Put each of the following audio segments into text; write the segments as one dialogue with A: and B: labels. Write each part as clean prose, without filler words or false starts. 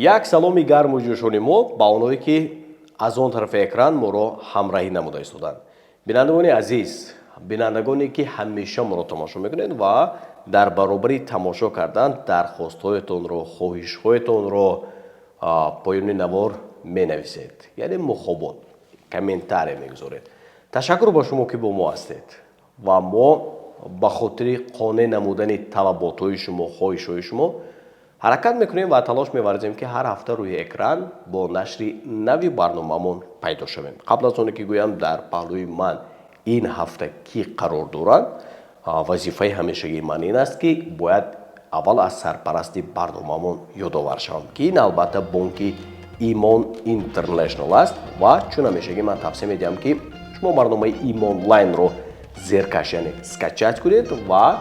A: Як саломи гарму ҷӯшони мо ба онҳое, ки аз он тарафи экран моро ҳамроҳӣ намуда истоданд. Бинандагони азиз, бинандагоне, ки ҳамеша моро тамошо мекунед ва дар баробари тамошо кардан дархостҳоятонро, хоҳишҳоятонро поёни навор менависед, яъне мухобот, комментария мегузоред, ташаккур ба шумо, ки бо мо ҳастед, ва мо ба хотири қонеъ намудани талаботҳои шумо, хоҳишҳои шумо ҳаракат мекунем ва талош меварзем, ки ҳар ҳафта рӯи экран бо нашри нави барномаамон пайдо шавем. Қабл аз оне ки гӯям, дар паҳлӯи ман ин ҳафта кӣ қарор доранд, вазифаи ҳамешагии ман ин аст, ки бояд аввал аз сарпарасти барномаамон ёдовар шавам, ки ин албатта бонки Имон Интернешнал аст. Ва чун ҳамешагӣ ман тавсия медиҳам, ки шумо барномаи Имонлайнро зеркаш, яъне скачать кунед ва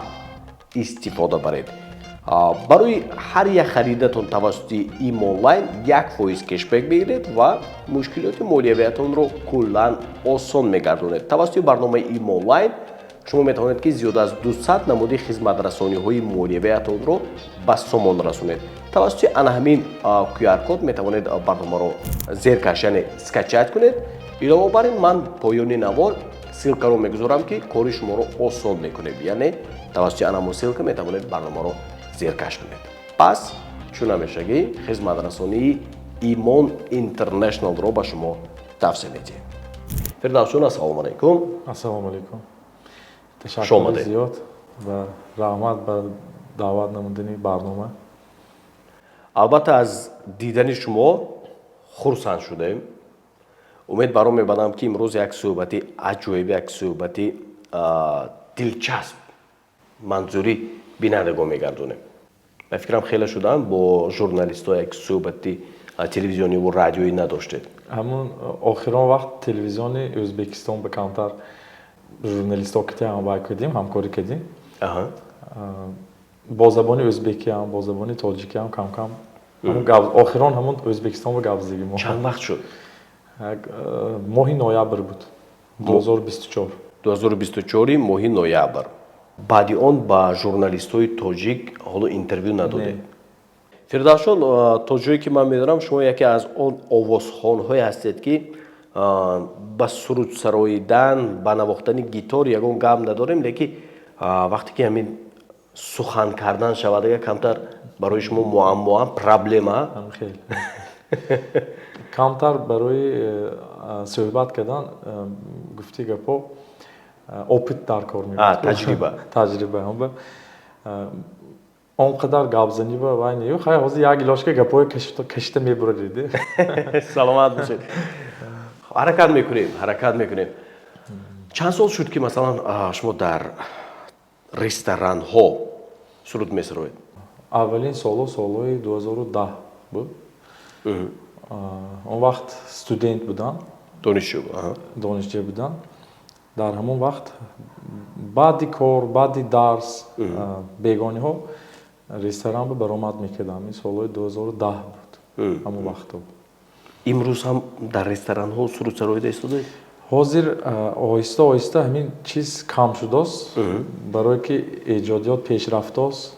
A: истифода баред. Барои ҳар як харидатон тавассути Имонлайн 1% кешбек мегиред ва мушкилоти молиявиятонро куллан осон мегардонед. Тавассути барномаи Имонлайн шумо метавонед, ки зиёда аз 200 намуди хизматрасониҳои молиявиятонро ба сомон расонед. Тавассути ана ҳамин QR-код метавонед барномаро зеркаш, яъне скачать кунед. Илова бар ин, ман поёни навор ссылкаро мегузорам, ки кори шуморо осон мекунем, яъне тавассути ана ҳамон ссылка метавонед барномаро зеркаш кунед. Пас чун ҳамешагӣ хизматрасонии Имон Интернешналро ба шумо тавсия медиҳем. Фирдавсҷон, ассалому алайкум.
B: Ассалому алайкум, ташаккури зиёд ва раҳмат ба даъват намудани барнома.
A: Албатта, аз дидани шумо хурсанд шудем. Умед баро мебандам, ки имрӯз як суҳбати аҷоиб, як суҳбати дилчасп манзури бинандагон мегардонем. Ба фикрам, хеле шудам, бо журналистҳо як суҳбати телевизиониву радиоӣ надоштед.
B: Ҳамун охирон вақт телевизиони Ӯзбекистон ба камтар журналистҳо кити ҳамвай кардем, ҳамкорӣ кардем. Бо забони ӯзбекиам, бо забони тоҷикиам камкам. Охирон ҳамун Ӯзбекистон ба гап задагим.
A: Чанд вақт шуд?
B: Моҳи ноябр буд, 2024.
A: 2024, моҳи ноябр. Баъди он ба журналистҳои тоҷик ҳоло интервю надодед. Фирдавсҷон, то ҷое ки ман медонам, шумо яке аз он овозхонҳое ҳастед, ки ба сурудсароидан, ба навохтани гитор ягон гап надорем, лекин вақте ки ҳамин сухан кардан шавад, ага камтар барои шумо муаммоам, проблема.
B: Камтар барои суҳбат кардан, гуфти гапо, опыт дар кор.
A: Таҷриба.
B: Таҷриба. Он қадар гапзанӣ ба вай не. Хай, ҳозир як илошка гапҳои кашида мебурарид.
A: Саломат бошед, ҳаракат мекунем, ҳаракат мекунем. Чанд сол шуд, ки масалан шумо дар ресторанҳо суруд месароед?
B: Аввалин солҳо солҳои 2010 буд. Он вақт студент будам.
A: Донишҷӯ.
B: Донишҷӯ будам. Дар ҳамон вақт баъди кор, баъди дарс бегониҳо ресторан ба баромад мекардам. Ин солҳои 2010 буд, ҳамон вақтҳо.
A: Имрӯз ҳам дар ресторанҳо сурудсароида истодаед?
B: Ҳозир оҳиста оҳиста ҳамин чиз кам шудааст, барое ки эҷодиёт пешрафтааст,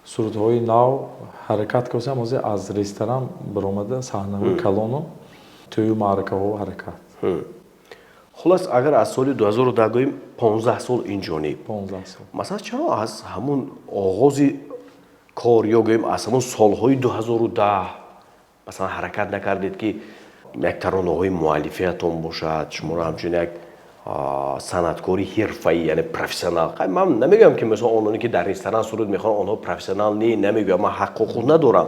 B: сурудҳои нав ҳаракат кардам. Ҳозир аз ресторан баромада, саҳнаҳои калону тӯю маъракаҳо ҳаракат.
A: Хулас, агар аз соли 2010 гӯем, 15 сол инҷониб.
B: 15 сол.
A: Масалан, чаро аз ҳамун оғози кор ё гӯем аз ҳамун солҳои 2010 масалан ҳаракат накардед, ки як таронаҳои муаллифиятон бошад, шуморо ҳамчун як санъаткори ҳирфаӣ, яъне профессионал? Ман намегӯям, ки масалан ононе, ки дар ресторан суруд мехонанд, онҳо профессионал не, намегӯям, ман ҳаққу надорам,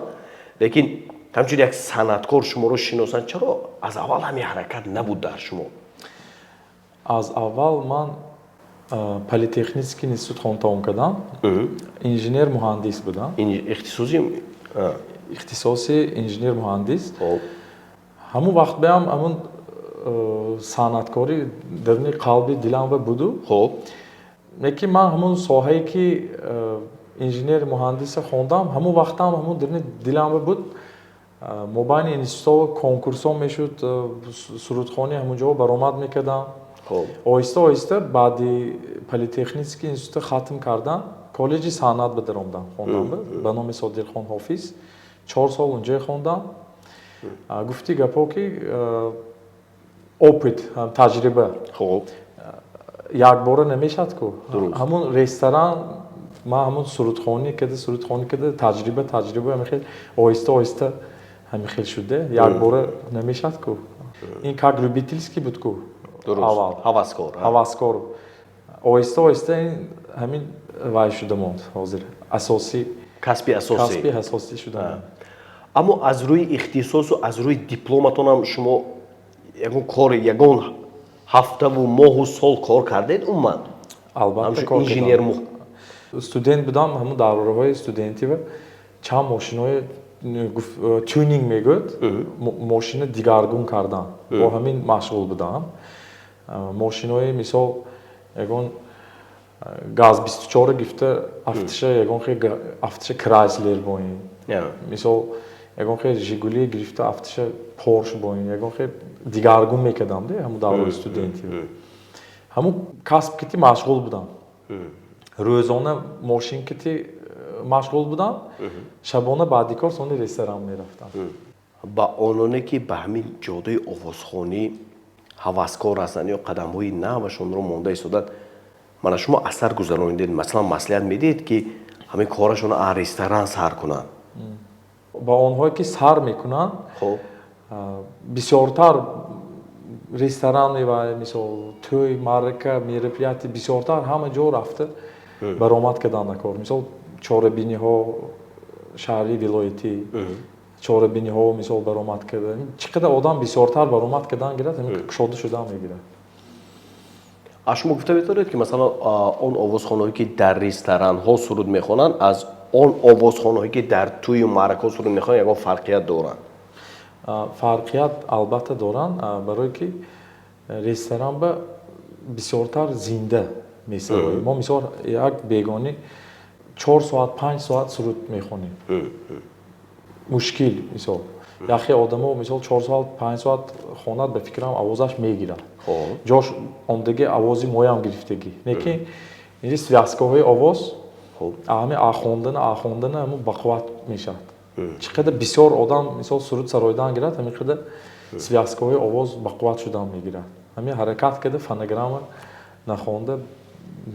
A: лекин ҳамчун як санъаткор шуморо шиносанд. Чаро аз аввал ҳамин ҳаракат набуд дар шумо?
B: Аз аввал ман политехнический институт хон тамом кардам, инженер муҳандис будам.
A: Ихтисоси?
B: Ихтисоси инженер муҳандис. Ҳамун вақт беам ҳамун санъаткорӣ даруни қалби дилам буду. Лекин ман ҳамун соҳае, ки инженер муҳандиса хондам, ҳамун вақтам ҳамун даруни дилам буд. Мобайни институтҳо конкурсҳо мешуд, сурудхонӣ, ҳамун ҷо баромад мекардам. Оҳиста оҳиста баъди политехнический институт хатм кардан, коллеҷи санъат ба даромадам, хондам ба номи Содирхон Ҳофиз. 4 сол унҷо хондам. Гуфти гапо ки опыт, таҷриба.
A: Хуб.
B: Якбора намешад ку. Ҳамун ресторан ман ҳамун сурудхонӣ карда, таҷриба ҳамин хел оҳиста оҳиста ҳамин хел шуда. Якбора намешад ку. Ин как любительский буд ку.
A: Аввал. Ҳаваскор.
B: Ҳаваскор. Оҳиста оҳиста ин ҳамин вай шуда монд ҳозир. Асосӣ.
A: Касби асосӣ.
B: Касби асосӣ шуда монд.
A: Аммо аз рӯи ихтисосу аз рӯи дипломатонам шумо ягон кор, ягон ҳафтаву моҳу сол кор кардед умуман?
B: Албатта, кор
A: инженер.
B: Студент будам, ҳамун давраҳои студентӣ ва чанд мошинои тюнинг мегӯяд, мошина дигаргун кардан, бо ҳамин машғул будам. Мошинои, мисол, ягон газ 24 гирифта, афтиша ягон хел афтиша Крайслер бо ин, мисол, ягон хел Жигули гирифта, афтиша Порш бо ин, ягон хел дигаргун мекардам де. Ҳамун давраи студентӣ ҳамун касб кити машғул будам. Рӯзона мошин кити машғул будам, шабона баъди кор сони ресторан мерафтам.
A: Ба ононе ки ба ҳамин ҷодаи овозхонӣ ҳаваскор ҳастанд ё қадамҳои навашонро монда истоданд, мана шумо асар гузаронидед, масалан, маслиҳат медиҳед, ки ҳамин корашонро аз ресторан сар кунанд?
B: Ба онҳое ки сар мекунанд,
A: хуб,
B: бисёртар ресторани ва, мисол, тӯй, маърака, мероприятие, бисёртар ҳама ҷо рафта баромад кардан на кор. Мисол, чорабиниҳо шаҳрӣ, вилоятӣ, чорабиниҳо, мисол, баромад карда, чӣ қадар одам бисёртар баромад кардан гирад, ҳамин кушода шудан мегирад.
A: А шумо гуфта метавонед, ки, масалан, он овозхонаҳое, ки дар ресторанҳо суруд мехонанд, аз он овозхонаҳое, ки дар тӯю маъракаҳо суруд мехонанд, ягон фарқият доранд?
B: Фарқият албатта доранд, барое ки ресторан ба бисёртар зинда месароем. Мо, мисол, як бегонӣ 4 соат, 5 соат суруд мехонем, мушкил. Мисол, яхе одамо, мисол, 4 соат, 5 соат хонад, ба фикрам, овозаш мегирад, ҷош омдаги овози моям гирифтагӣ. Лекин инҷи связкаҳои овоз ҳами ахондана ҳамун бақувват мешавад. Чӣ қадар бисёр одам, мисол, суруд сароидан гирад, ҳамин қадар связкаҳои овоз бақувват шудан мегирад. Ҳамин ҳаракат карда, фонограмма нахонда,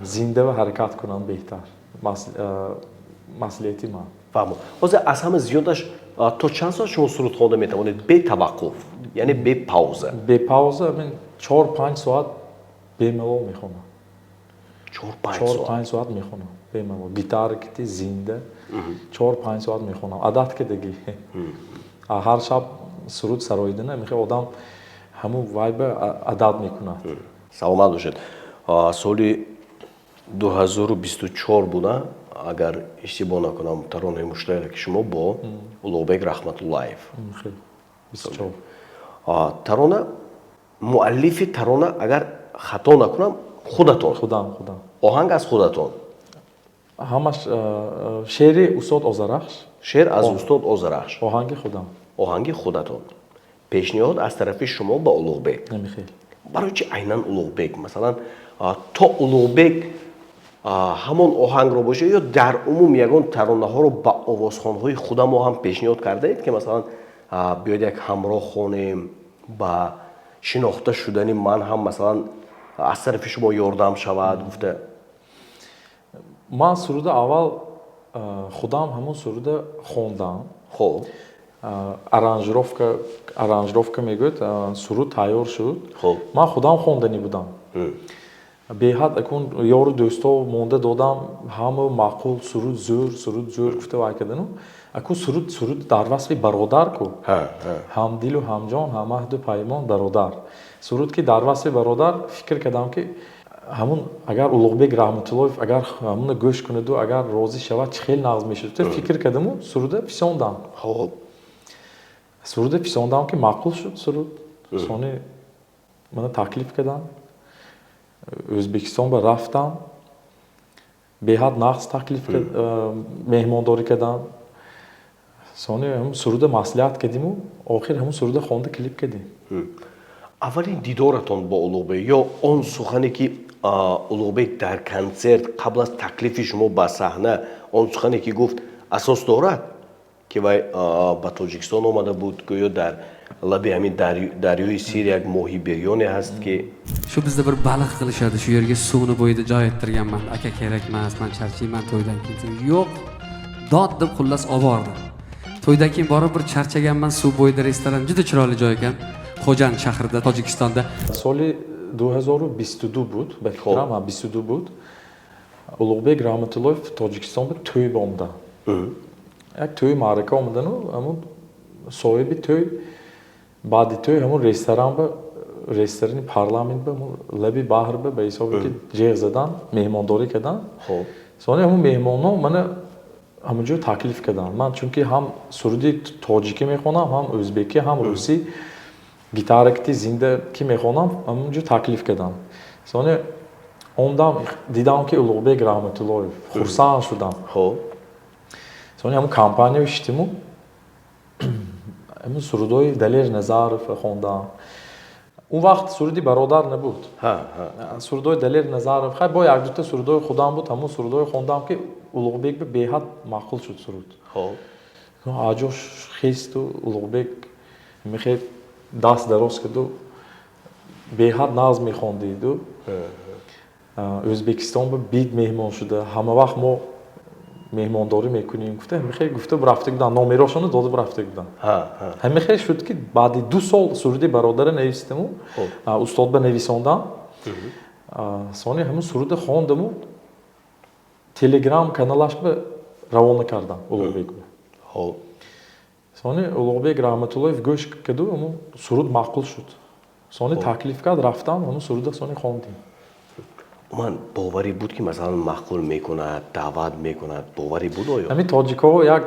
B: зинда ва ҳаракат кунанд беҳтар, маслиҳати ман.
A: Фаҳмо. Ҳозир аз ҳама зиёдаш то чанд соат шумо суруд хонда метавонед бетаваққуф, яъне бе пауза?
B: Бе пауза ман 4-5 соат бемалол мехонам.
A: чор панҷ
B: чор
A: соат
B: панҷ соат мехонам бемалол, гитара кити зинда 4-5 соат мехонам. Одат кардагӣ, ҳар шаб суруд сароидана мехоҳ, одам ҳамун вайба одат мекунад.
A: Саломат бошед. Соли 2024 буда, агар иштибоҳ накунам, таронаи муштараки шумо бо Улуғбек Раҳматуллаев.
B: Хел 24.
A: Тарона, муаллифи тарона, агар хато накунам, худатон?
B: Худам, худам.
A: Оҳанг аз худатон?
B: Ҳамаш шеъри устод Озарахш.
A: Шеър аз устод Озарахш.
B: Оҳанги худам.
A: Оҳанги худатон, пешниҳод аз тарафи шумо ба Улуғбек.
B: Намихел.
A: Барои чи айнан Улуғбек? Масалан, то Улуғбек ҳамон оҳангро боша ё дар умум ягон таронаҳоро ба овозхонҳои худамо ҳам пешниҳод кардаед, ки, масалан, биёед, як ҳамроҳ хонем, ба шинохта шудани ман ҳам, масалан, аз тарафи шумо ёрдам шавад гуфта?
B: Ман суруда аввал худам ҳамон суруда хондам.
A: Хуб.
B: Аранжировка мегӯяд, суруд тайёр шуд.
A: Хуб.
B: Ман худам хонданӣ будам. Беҳад акун ёру дӯсто монда додам, ҳама маъқул, суруд зӯр, суруд зӯр гуфта вай кардану. Акун суруд дар васфи бародар ку, ҳамдилу ҳамҷон, ҳамаҳду паймон бародар. Суруд ки дар васфи бародар, фикр кардам, ки ҳамун агар Улуғбек Раҳматуллоев агар ҳамуна гӯш кунаду агар розӣ шавад, чӣ хел нағз мешуд, фикр кардаму суруда фисондам.
A: Хуб.
B: Суруда фисондам, ки маъқул шуд суруд, сони мана таклиф кардам, Ӯзбекистон ба рафтам, беҳад нағз таклиф, меҳмондорӣ кардам. Сони ҳамун суруда маслиҳат кардиму охир ҳамун суруда хонда, клип кардем.
A: Аввалин дидоратон бо Улуғбек ё он сухане, ки Улуғбек дар консерт қабл аз таклифи шумо ба саҳна, он сухане, ки гуфт, асос дорад? Ки вай ба Тоҷикистон омада буд, гӯё дар лаби ҳамин дарёи Сир як моҳи бирёне ҳаст, ки
C: Shu bizda bir baliq qilishadi, shu yerga suvni bo'yida joy ettirganman. Aka, kerak emas, man charchayman to'ydan keyin. Yo'q, dod deb xullas olib bordi. To'ydan keyin borib bir charchaganman, suv bo'yida restoran, juda chiroyli joy ekan. Xo'jand shahrida, Tojikistonda.
B: Соли 2022 буд, ба фикрам, 22 буд. Улуғбек Раҳматуллоев Тоҷикистон ба тӯй омада, як тӯи маърака омадану ҳамун соҳиби тӯй баъди тӯй ҳамун ресторан ба, ресторани Парламент ба, лаби баҳр ба ҳисоби ки ҷеғ задан, меҳмондорӣ кардан. Сони ҳамун меҳмонҳо мана ҳамунҷо таклиф карданд. Ман чунки ҳам суруди тоҷикӣ мехонам, ҳам ӯзбекӣ, ҳам русӣ, гитаракти зинда ки мехонам, ҳамунҷо таклиф кардам. Сони омдам, дидам, ки Улуғбек Раҳматуллоев, хурсанд шудам. Сони ҳамун компания шитиму ҳамун сурудҳои Далер Назаров хондам. Он вақт суруди «Бародар» набуд, сурудҳои Далер Назаров, хай, бо як дута сурудҳои худам буд. Ҳамун сурудҳои хондам, ки Улуғбек беҳад маъқул шуд суруд. Аҷош хесту Улуғбек мехе даст дароз карду: «Беҳад нағз мехондиду, Ӯзбекистон ба бид меҳмон шуда, ҳама вақт мо меҳмондорӣ мекунем», гуфта, ҳамихе гуфта рафта буданд, номерошонро дода рафта буданд. Ҳамихе шуд, ки баъди 2 сол суруди «Бародара» навистиму устод ба нависондам. Сони ҳамун суруда хондаму Телеграм каналаш ба равона кардам Улуғбек. Сони Улуғбек Раҳматуллоев гӯш карду, ҳамун суруд маъқул шуд. Сони таклиф кард, рафтам, ҳамун суруда сони хондем.
A: Ман боварӣ буд, ки масалан маъқул мекунад, даъват мекунад, боварӣ буд оё?
B: Ҳамин тоҷикҳо як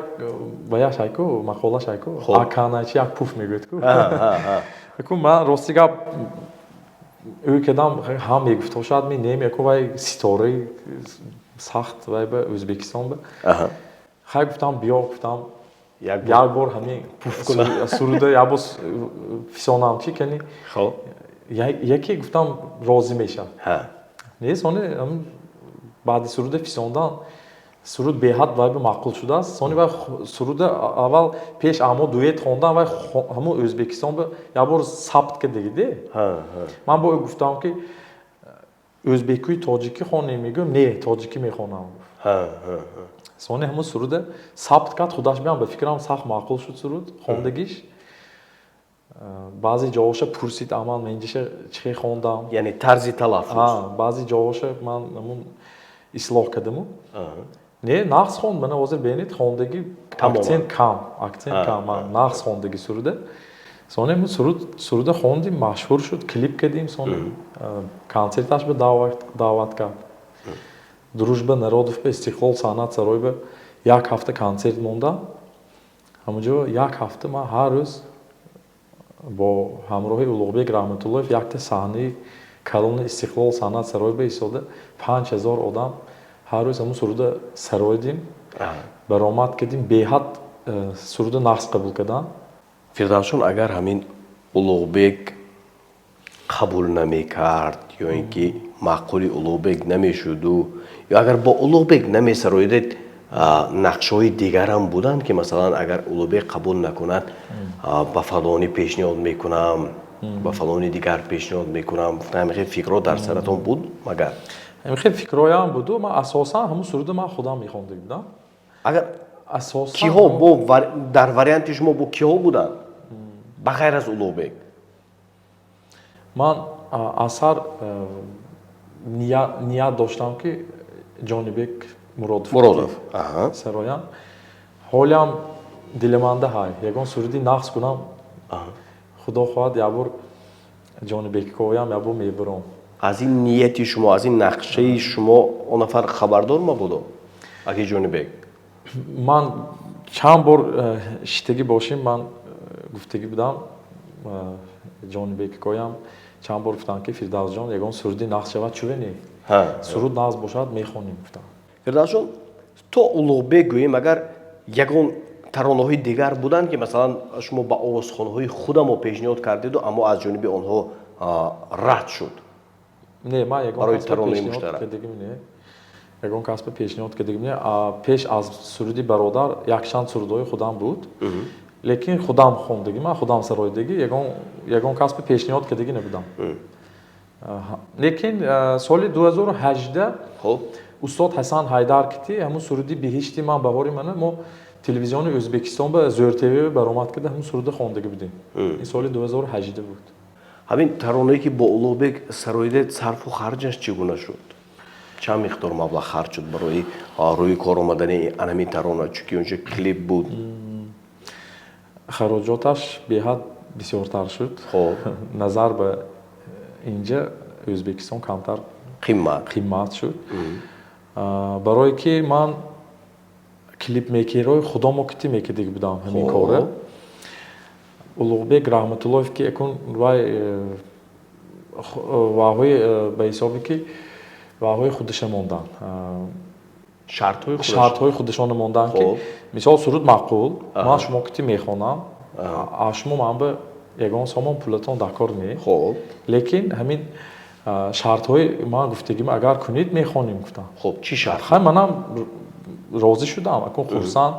B: вая шайку, мақола шайку, аканачи як пуф мегӯяд ку. Ман, рости гап, ӯ кардам, ҳам мегуфт, шояд ми нем яку вай ситораи сахт вай ба Ӯзбекистон ба. Хай, гуфтам, биё, гуфтам, як бор ҳамин суруда як бор фисонам, чи кани яке, гуфтам, розӣ мешавад. Не, сони баъди суруда фисондан, суруд беҳад вай ба маъқул шудааст. Сони вай суруда аввал пеш амо дуэт хондан, вай ҳамун Ӯзбекистон ба як бор сабт кардагиде. Ман бо ӯ гуфтам, ки ӯзбекуи тоҷикӣ хонем, мегӯям, не, тоҷикӣ мехонам. Сони ҳамун суруда сабт кард худаш, биам, ба фикрам, сахт маъқул шуд суруд хондагиш. Баъзе ҷоҳоша пурсид, амал менҷиша чихе хондам.
A: Яъне тарзи талаффуз.
B: Баъзе ҷоҳоша ман ҳамун ислоҳ кардаму. Не, нағз хонд, мана ҳозир бинед, хондагӣ, акцент кам, акцент кам, нағз хондагӣ суруда. Сони ҳамун суруда хондим, машҳур шуд, клип кардем, сони консерташ ба даъват кард. «Дружба народов» ба Истиқлол санъат сарой ба як ҳафта консерт монда. Ҳамунҷо як ҳафта ман ҳар рӯз бо ҳамроҳи Улуғбек Раҳматуллоев якта саҳнаи калони Истиқлол санъат сарой ба истода, 5000 одам, ҳар рӯз ҳамун суруда сароидим, баромад кардим, беҳад суруда нағз қабул карданд.
A: Фирдавсҷон, агар ҳамин Улуғбек қабул намекард ё ин ки маъқули Улуғбек намешуду ё агар бо Улуғбек намесароидед, нақшҳои дигарам буданд, ки масалан, агар Улуғбек қабул накунад, ба фалонӣ пешниҳод мекунам, ба фалони дигар пешниҳод мекунам, ҳамин фикрҳо дар саратон буд магар?
B: Ҳамин фикрҳоям буду, ман асосан ҳамун суруда ман худам мехонда будам.
A: Агар киҳо бо дар варианти шумо бо киҳо буданд, ба ғайр аз Улуғбек?
B: Ман асар ният доштам, ки Ҷонибек Муродов.
A: Муродов.
B: Сароям. Ҳолиам дилиманда ҳай, ягон суруди нағз кунам, худо хоҳад, якбор Ҷонибеккоям якбор мебурам.
A: Аз ин нияти шумо, аз ин нақшаи шумо он нафар хабардор мабудо, аки Ҷонибек?
B: Ман чанд бор шитагӣ бошем, ман гуфтагӣ будам Ҷонибеккоям, чанд бор гуфтам, ки Фирдавсҷон, ягон суруди нағз шавад, чӯве не, суруд нағз бошад, мехонем, гуфтам.
A: Фирдавсҷон, то Улуғбек гӯем, агар ягон таронаҳои дигар буданд, ки масалан шумо ба овозхонҳои худамо пешниҳод кардеду, аммо аз ҷониби онҳо рад шуд?
B: Не, ман ягон
A: барои таронаи муштарак.
B: Не. Ягон кас ба пешниҳод кардагим не. Пеш аз суруди «Бародар» якчанд сурудҳои худам буд, лекин худам хондагӣ, ман худам сароидагӣ, ягон кас ба пешниҳод кардагӣ набудам. Лекин соли 2018 устод Ҳасан Ҳайдар кити ҳамун суруди «Биҳишти ман, баҳори мана» мо телевизиони Ӯзбекистон ба Зӯр ТВ баромад карда, ҳамун суруда хондагӣ будем. Ин соли 2018 буд.
A: Ҳамин таронае, ки бо Улуғбек сароидед, сарфу харҷаш чӣ гуна шуд? Чанд миқдор маблағ харҷ шуд барои рӯи кор омадани анамин тарона, чунки онҷо клип буд?
B: Хароҷоташ беҳад бисёртар шуд. Назар ба инҷа, Ӯзбекистон камтар
A: қимат.
B: Қимат шуд, барое ки ман клипмейкерҳои худомо кити мекардагӣ будам ҳамин корро. Улуғбек Раҳматуллоев, ки акун вай ваҳои ба ҳисобе ки ваҳои худаша монданд,
A: шартҳои.
B: Шартҳои худашона монданд, ки мисол, суруд маъқул, ман шумо кити мехонам, шумо ман ба ягон сомон пулатон дар кор не, лекин ҳамин шартҳои ман гуфтагим агар кунед, мехонем, гуфтам.
A: Хуб, чӣ шарт?
B: Хай, манам розӣ шудам, акун хурсанд.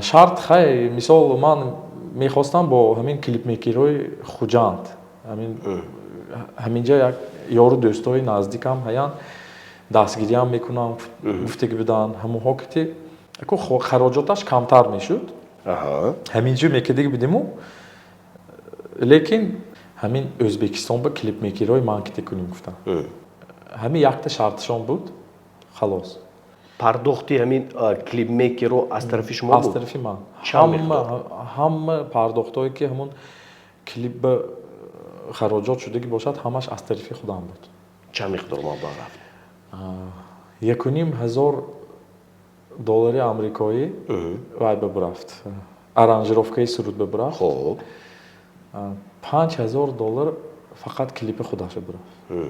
B: Шарт, хай, мисол, ман мехостам бо ҳамин клипмейкерҳои Хуҷанд, ҳаминҷа як ёру дӯстои наздикам ҳаян, дастгириам мекунам гуфтагӣ буданд, ҳамонҳо кити аку хароҷоташ камтар мешуд. Ҳаминҷо мекардагӣ будиму, лекин ҳамин Ӯзбекистон ба клипмейкерҳои ман кити кунем, гуфтам. Ҳамин якта шартшон буд, халос.
A: Пардохти ҳамин клипмейкерро аз тарафи шумо?
B: Аз тарафи ман. Ҳама пардохтҳое, ки ҳамон клип ба хароҷот шудагӣ бошад, ҳамаш аз тарафи худам буд.
A: Чанд миқдор маблағ рафт?
B: 1500 доллари амрикоӣ вай ба бурафт, аранжировкаи суруд ба бурафт. 5000 доллар фақат клипи худаша бурафт.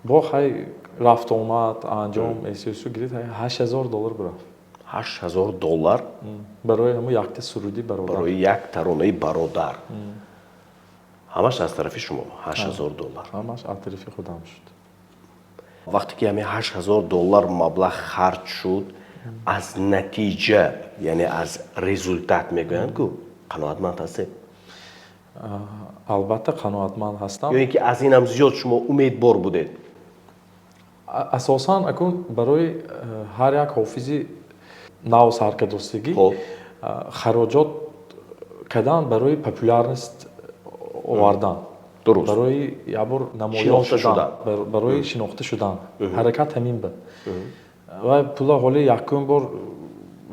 B: Бо хай, рафтуомад, анҷом эсюсу гирифт, 8000 доллар бурафт.
A: 8000 доллар?
B: Барои ҳамун якта суруди «Бародар».
A: Барои як таронаи «Бародар» ҳамаш аз тарафи шумо, 8000 доллар?
B: Ҳамаш аз тарафи худам шуд.
A: Вақте ки ҳамин 8000 доллар маблағ харҷ шуд, аз натиҷа, яъне аз результат мегӯянд ку, қаноатманд ҳастед?
B: Албатта, қаноатманд ҳастам.
A: Ё ин ки аз инам зиёд шумо умедбор будед?
B: Асосан акун барои ҳар як ҳофизи нав саркардостагӣ хароҷот кардан барои популярность овардан, барои якбор намоён шудан, барои шинохта шудан ҳаракат ҳамин буд. Ва пула ҳоли якум бор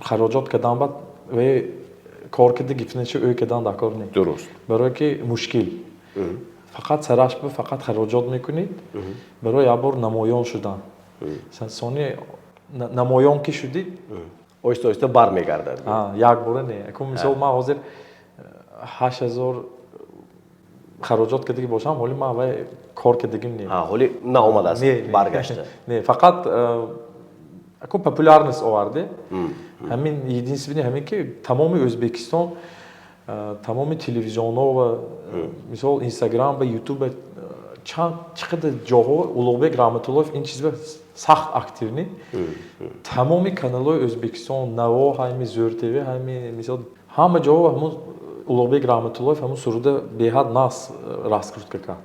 B: хароҷот кардан, баъд вай кор карда гирифтанашо ӯ кардан дар кор не. Барое ки мушкил, фақат сараш ба фақат хароҷот мекунед барои якбор намоён шудан. Сони намоён ки шудид,
A: оҳиста оҳиста бармегардад.
B: Якбора не. Акун мисол, ман ҳозир 8000 хароҷот кардагӣ бошам, ҳоли ман вай кор кардагим не.
A: Ҳоли наомадааст баргашта.
B: Не, фақат акун популярность оварде. Ҳамин единственный, ҳамин ки тамоми Ӯзбекистон, тамоми телевизионҳо ва мисол, Инстаграм ва Ютуб, чанд чӣ қадар ҷоҳо Улуғбек Раҳматуллоев ин чизба сахт активный. Тамоми каналҳои Ӯзбекистон, Наво ҳами, Зӯр ТВ ҳами, мисол, ҳама ҷоҳо ҳамун Улуғбек Раҳматуллоев ҳамун суруда беҳад нас раскрутка кард,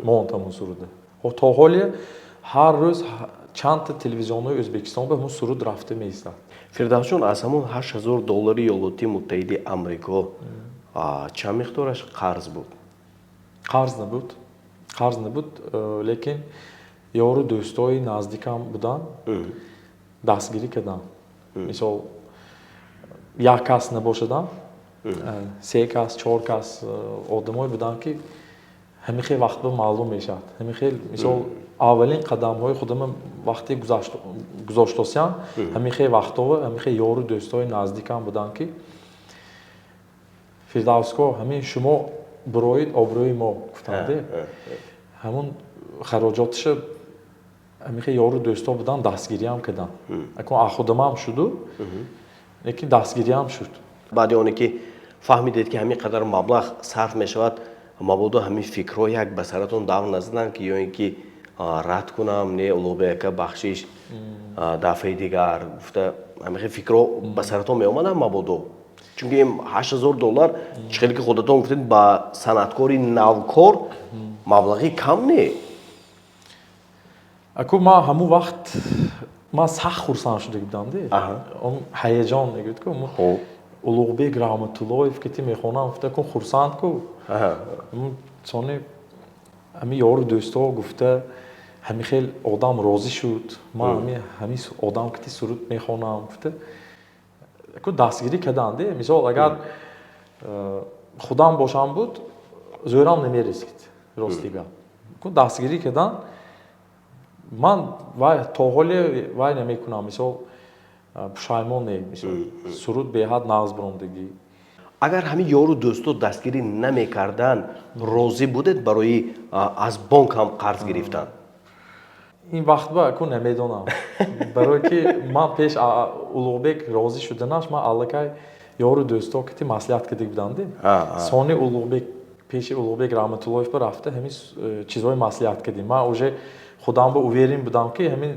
B: монд ҳамун суруда. То ҳоле ҳар рӯз чандта телевизионҳои Ӯзбекистон ба ҳамун суруд рафта меистад.
A: Фирдавсҷон, аз ҳамон 8000 доллари Иёлоти Муттаҳиди Амрико чанд миқдораш қарз буд?
B: Қарз набуд, қарз набуд, лекин ёру дӯстои наздикам буданд, дастгирӣ кардам. Мисол, як кас набошадам, се кас, чор кас одамое буданд, ки ҳамин хел вақт ба маълум мешавад. Ҳамин хел, мисол, аввалин қадамҳои худама вақте гузоштосиям, ҳамин хел вақтҳо ҳамин хел ёру дӯстои наздикам буданд, ки «Фирдавско, ҳамин шумо буроид, обрӯи мо», гуфтанде. Ҳамун хароҷоташа ҳамин хел ёру дӯсто буданд, дастгириам карданд. Акун худамам шуду, лекин дастгириам шуд.
A: Баъди оне ки фаҳмидед, ки ҳамин қадар маблағ сарф мешавад, мабодо ҳамин фикрҳо як ба саратон давр назаданд, ки ё ин ки Рад кунам, не, Улуғбек ака, бахшиш, дафъаи дигар гуфта, ҳамин фикрҳо ба саратон меомаданд мабодо? Чунки 8000 доллар, чӣ хеле ки худатон гуфтед, ба санъаткори навкор маблағи кам не.
B: Аку, ман ҳамун вақт ман сахт хурсанд шуда будам де. Он ҳаяҷон мегӯяд ку, Улуғбек Раҳматуллоев ки ти мехонам гуфта кун, хурсанд ку. Сони ҳами ёру дӯстҳо гуфта, ҳами хел одам розӣ шуд, ман ҳами одам ки ти суруд мехонам гуфта ку, дастгирӣ карданд де. Мисол, агар худам бошам буд, зӯрам намерасид, рости гап. Ку дастгирӣ карданд, ман вай то ҳоле вай намекунам, мисол, пушаймон не. Мисол, суруд беҳад нағз биромдагӣ.
A: Агар ҳамин ёру дӯсто дастгирӣ намекарданд, розӣ будед барои аз бонк ҳам қарз гирифтан?
B: Ин вақт ба ку намедонам, барое ки ман пеш Улуғбек розӣ шуданаш ман аллакай ёру дӯсто кити маслиҳат кардик будам де. Сони Улуғбек, пеши Улуғбек Раҳматуллоев ба рафта, ҳамин чизҳои маслиҳат кардем. Ман уже худам ба уверен будам, ки ҳамин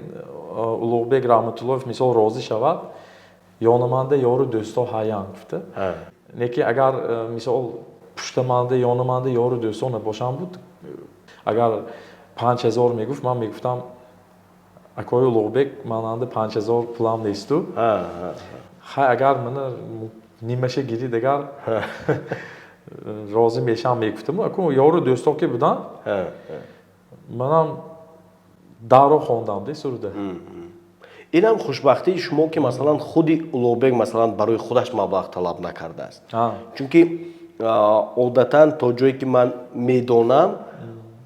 B: Улуғбек Раҳматуллоев, мисол, розӣ шавад, ёнаманда ёру дӯсто ҳаян гуфта. Не ки агар мисол, пуштаманда, ёнаманда ёру дӯсто набошам буд, агар 5000 мегуфт, ман мегуфтам: «Акои Улуғбек, мананда 5000 пулам несту, хай, агар мана нимаша гирӣ, дигар розӣ мешавам», мегуфтам. Аку, ёру дӯсто ки буданд, манам дарро хондам де суруда.
A: Инам хушбахтии шумо, ки масалан худи Улуғбек, масалан, барои худаш маблағ талаб накардааст, чунки одатан, то ҷое ки ман медонам,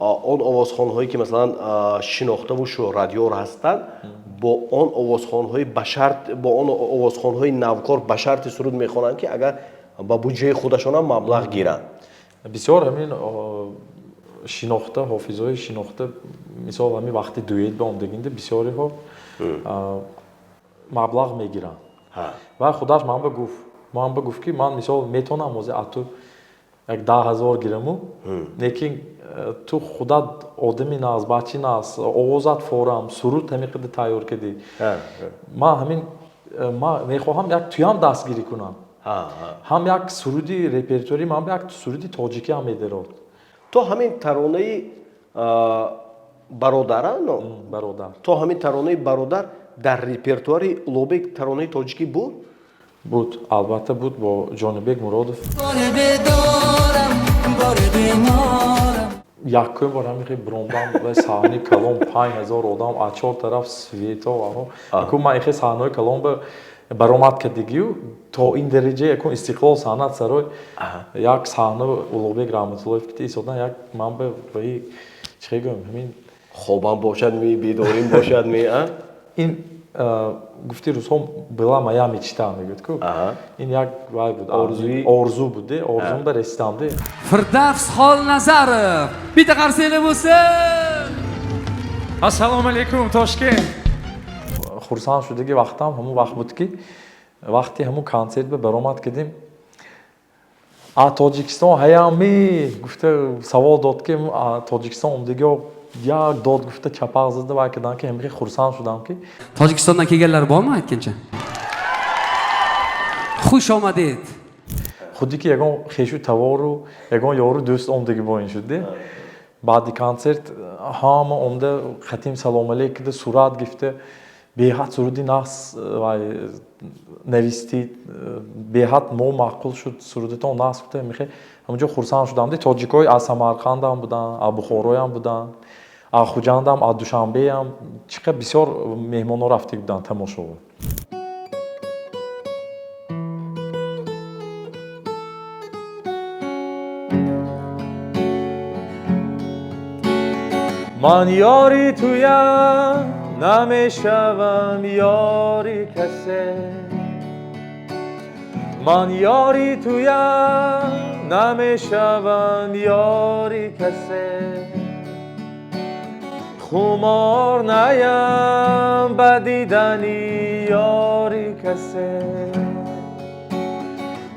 A: он овозхонҳое ки масалан шинохтаву шӯҳратёр ҳастанд, бо он овозхонҳои ба шарт, бо он овозхонҳои навкор ба шарти суруд мехонанд, ки агар ба буҷаи худашонам маблағ гиранд.
B: Бисёр ҳамин шинохта, ҳофизҳои шинохта, мисол, ҳамин вақти дуэт ба омдагинда бисёриҳо маблағ мегиранд. Ва худаш ман ба гуфт, ки ман, мисол, метавонам ҳозир аз ту як 10 000 гираму, лекин ту худат одами нағз, бачи нағз, овозат форам, суруд ҳамин қадар тайёр кардӣ, ман ҳамин ман мехоҳам як туям дастгирӣ кунам, ҳам як суруди репертуари ман як суруди тоҷикӣ ҳам медарод.
A: То ҳамин таронаи бародара?
B: Бародар.
A: То ҳамин таронаи бародар дар репертуари Улуғбек таронаи тоҷикӣ буд?
B: Буд, албатта буд, бо Ҷонибек Муродов. Якум бор ҳамин хел биромдам ба саҳнаи калон, 5000 одам, аз чор тараф свето. Аку, ман ихе саҳнаҳои калон ба баромад кардагию то ин дараҷа якун Истиқлол санъат сарой як саҳна Улуғбек Раҳматуллоев ки истодан, як ман ба ваи чӣ гӯям, ҳамин.
A: Хобам бошад ми, бедорим бошад ми, а?
B: Ин гуфти рӯзҳо «была моя мечта» мегӯяд ку, ин як вай буд.
A: Орзуи.
B: Орзу буд де, орзум ба расидам де.
C: Firdavs Xolnazarov, bitta qarsanglar bo'lsin.
D: Assalomu alaykum, Toshkent.
B: Хурсанд шудаги вақтам ҳамун вақт буд, ки вақти ҳамун консерт ба баромад кардем, а Тоҷикистон ҳаями гуфта савол дод, ки Тоҷикистон омдагиҳо як дод гуфта, чапақ зада вай кардам, ки ҳамихел хурсанд шудам, ки.
C: Tojikistondan kelganlar bormi aytgancha? Xush omadid.
B: Худи ки ягон хешу тавору ягон ёру дӯст омдагӣ бо ин шуд де. Баъди консерт ҳама омда, хатим салом алейк кида, сурат гирифта, беҳад суруди нағз вай навистид, беҳад мо маъқул шуд, сурудатон нағз гуфта, мехе ҳамонҷо хурсанд шудам де. Тоҷикҳои аз Самарқандам буданд, аз Бухороям буданд, аз Хуҷандам, аз Душанбеам, чӣ қадр бисёр меҳмонҳо рафта буданд тамошово. Ман ёри туям, намешавам ёри касе. Ман ёри туям, намешавам ёри касе. Хумор наям ба дидани ёри касе,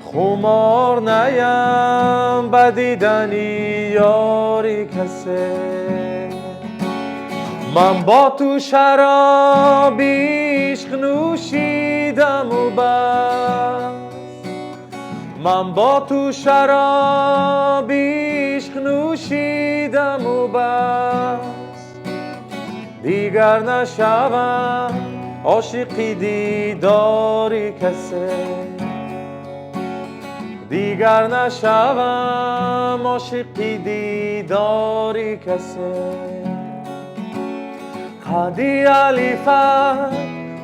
B: хумор наям ба дидани ёри касе. Ман бо ту шароби ишқ нӯшидаму бас, ман бо ту шароби ишқ нӯшидаму бас, дигар нашавам ошиқи дидори касе, дигар нашавам ошиқи дидори касе. Қади алифат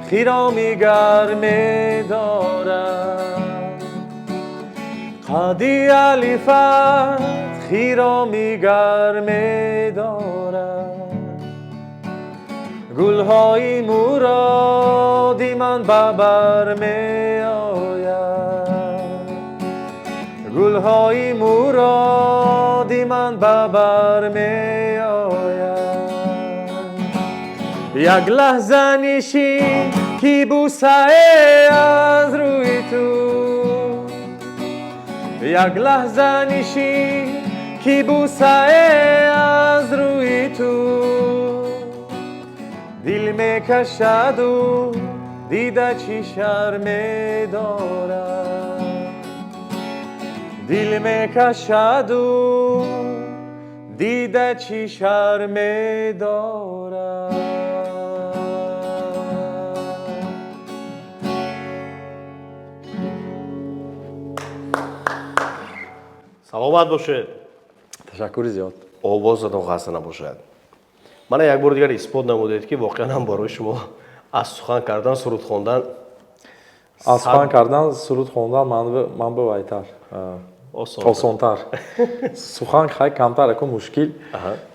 B: хироми гар медорад, қади алифат хироми гар медорад. Гулҳои муроди ман ба бар меояд, гулҳои муроди ман ба бар меояд. Як лаҳза нишин ки бусае аз рӯи ту, як лаҳза нишин ки бусае аз рӯи ту. Дил мекашаду дида чӣ шарм медорад, дил мекашаду дида чӣ шарм медорад.
A: Саломат бошед.
B: Ташаккури зиёд.
A: Овозатон хаста набошад. Мана як бор дигар исбот намудед, ки воқеан ҳам барои шумо аз сухан кардан, суруд хондан,
B: аз сухан кардан, суруд хондан ман ба вайтар, осонтар. Сухан хай камтар аку мушкил.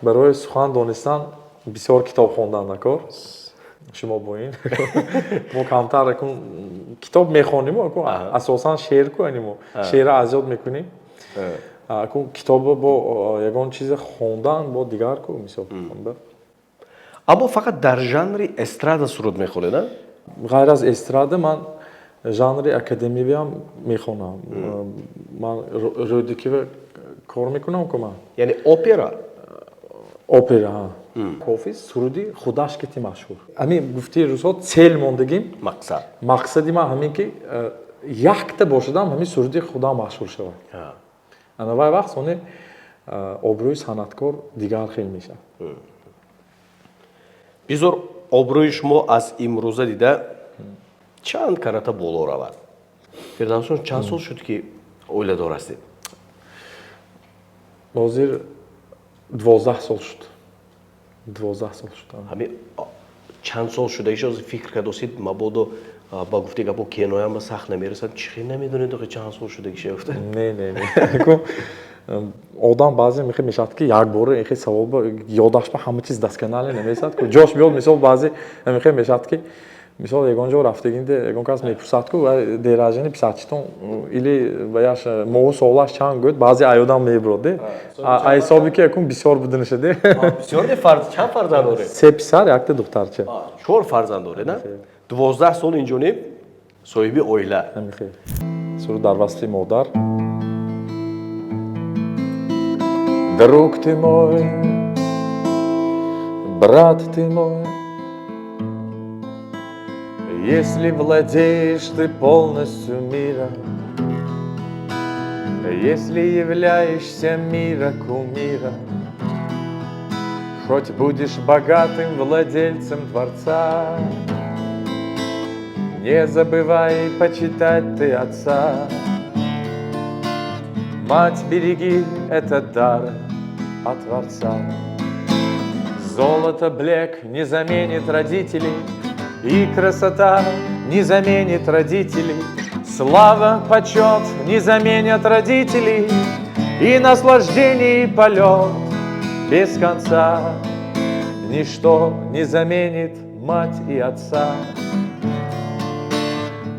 B: Барои сухан донистан бисёр китоб хондан накор. Шумо бо ин мо камтар аку китоб мехонем, аку асосан шеър кунем, шеърро аз ёд мекунем. Аку китобро бо ягон чизе хондан бо дигар ку мисол.
A: Аммо фақат дар жанри эстрада суруд мехонед, а?
B: Ғайр аз эстрада ман жанри академиявиам мехонам. Ман Рӯдакива кор мекунам ку ман.
A: Яъне опера?
B: Опера, ҳа. Ҳофиз суруди худаш кити машҳур. Ҳамин гуфтии рӯзҳо цел мондагим.
A: Мақсад.
B: Мақсади ман ҳамин ки якта бошадам ҳамин суруди худам машҳур шавад. Ана вай вақт сони обрӯи санъаткор дигар хел мешавад.
A: Бизор обрӯи шумо аз имрӯза дида чанд карата боло равад. Фирдавсҷон, чанд сол шуд ки оиладор ҳастед?
B: Ҳозир 12 сол шуд. 12 сол шуд.
A: Ҳамин чанд сол шудагиша ҳозир фикр кардосид, мабодо ба гуфти гапо кеноям ба сахт намерасад, чӣ хел намедонед охи чанд сол шудагиша гуфта?
B: Не, не, не. Одам баъзе мехе мешавад ки як бора эхе савол ба ёдаш ба ҳама чиз досконально намерасад ку. Ҷош биёд, мисол баъзе мехе мешавад ки мисол ягон ҷо рафтагинде ягон кас мепурсад ку деражини писарчитон или ваяш моҳу солаш чанд гӯяд, баъзе аёдам мебурод де. А ҳисоби ки якун бисёр буданаша де.
A: Бисёр де фарз, чанд фарзанд доред?
B: 3 писар, якта духтарча.
A: 4 фарзанд доред, на? 12 сол инҷониб соҳиби оила.
B: Суруд дар васфи модар. Друг ты мой, брат ты мой, если владеешь ты полностью миром, если являешься мира кумиром, хоть будешь богатым владельцем дворца, не забывай почитать ты отца. Мать, береги этот дар от Творца. Золото блек не заменит родителей, и красота не заменит родителей, слава, почет не заменят родителей, и наслаждение, и полет без конца. Ничто не заменит мать и отца.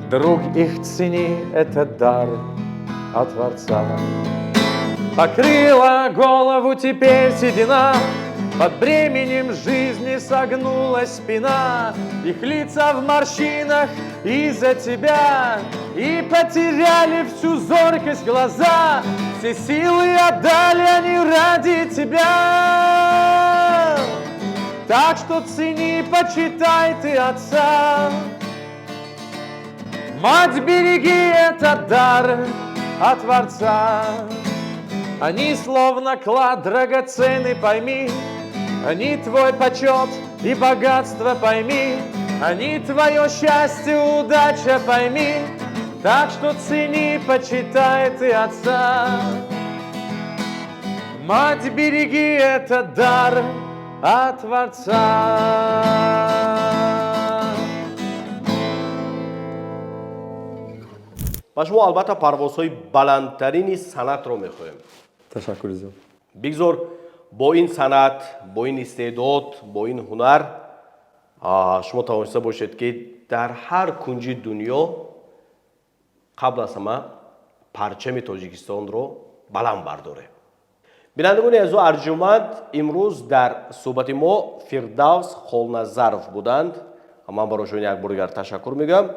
B: Друг их цени, этот дар от Творца. Покрыла голову теперь седина, под бременем жизни согнулась спина, их лица в морщинах из-за тебя, и потеряли всю зоркость глаза, все силы отдали они ради тебя. Так что цени, почитай ты отца. Мать, береги этот дар от Творца. Они словно клад драгоценный, пойми. Они твой почет и богатство, пойми. Они твое счастье, удача, пойми. Так что цени, почитай ты отца. Мать, береги этот дар от Творца.
A: Ба шумо албатта парвозҳои баландтарини санъатро мехоҳем.
B: Ташаккур зиёд.
A: Бигзор бо ин санъат, бо ин истеъдод, бо ин ҳунар шумо тавониста бошед, ки дар ҳар кунҷи дунё қабл аз ҳама парчами Тоҷикистонро баланд бардорем. Бинандагони азизу арҷуманд, имрӯз дар суҳбати мо Фирдавс Холназаров буданд. Ман барои шумо як бор дигар ташаккур мегӯям.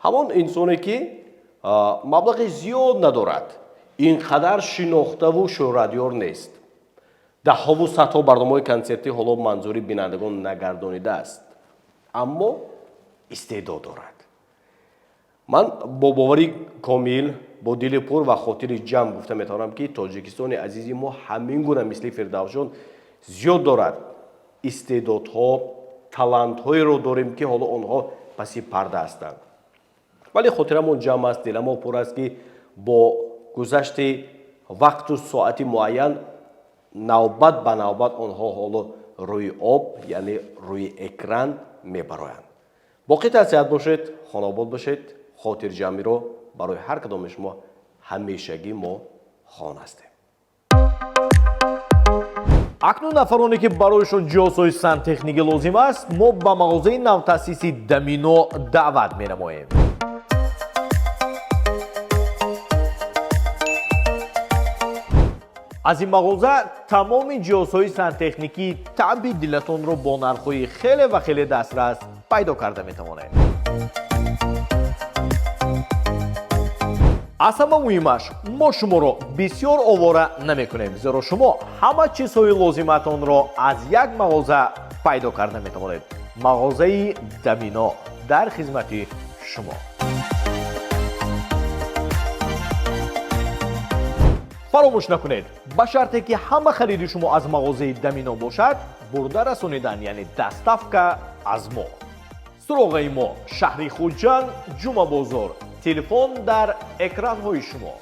A: Ҳамон инсоне, ки маблағи зиёд надорад, ин қадар шинохтаву шӯҳратёр нест, даҳҳову садҳо барномаҳои консертӣ ҳоло манзури бинандагон нагардонидааст, аммо истеъдод дорад. Ман бо бовари комил, бо дили пур ва хотири ҷамъ гуфта метавонам, ки Тоҷикистони азизи мо ҳамин гуна мисли Фирдавсҷон зиёд дорад. Истеъдодҳо, талантҳоеро дорем, ки ҳоло онҳо паси парда ҳастанд, вале хотирамон ҷамъ аст, диламон пур аст, ки бо гузашти вақту соати муайян навбат ба навбат онҳо ҳоло рӯи об, яъне рӯи экран мебароянд. Боқӣ тасиҳат бошед, хонобод бошед, хотирҷамъиро барои ҳар кадоми шумо ҳамешагӣ мо хон ҳастем. Акнун нафароне, ки барояшон ҷиҳозҳои сантехникӣ лозим аст, мо ба мағозаи навтаъсиси Дамино даъват менамоем. Аз ин мағоза тамоми ҷиҳозҳои сантехникии таъби дилатонро бо нархҳои хеле ва хеле дастрас пайдо карда метавонед. Аз ҳама муҳимаш, мо шуморо бисёр овора намекунем, зеро шумо ҳама чизҳои лозиматонро аз як мағоза пайдо карда метавонед. Мағозаи Дамино дар хизмати шумо. Фаромӯш накунед, ба шарте ки ҳама хариди шумо аз мағозаи Дамино бошад, бурда расонидан, яъне доставка аз мо. Суроғаи мо шаҳри Хуҷанд, Ҷумъабозор. Телефон дар экранҳои шумо.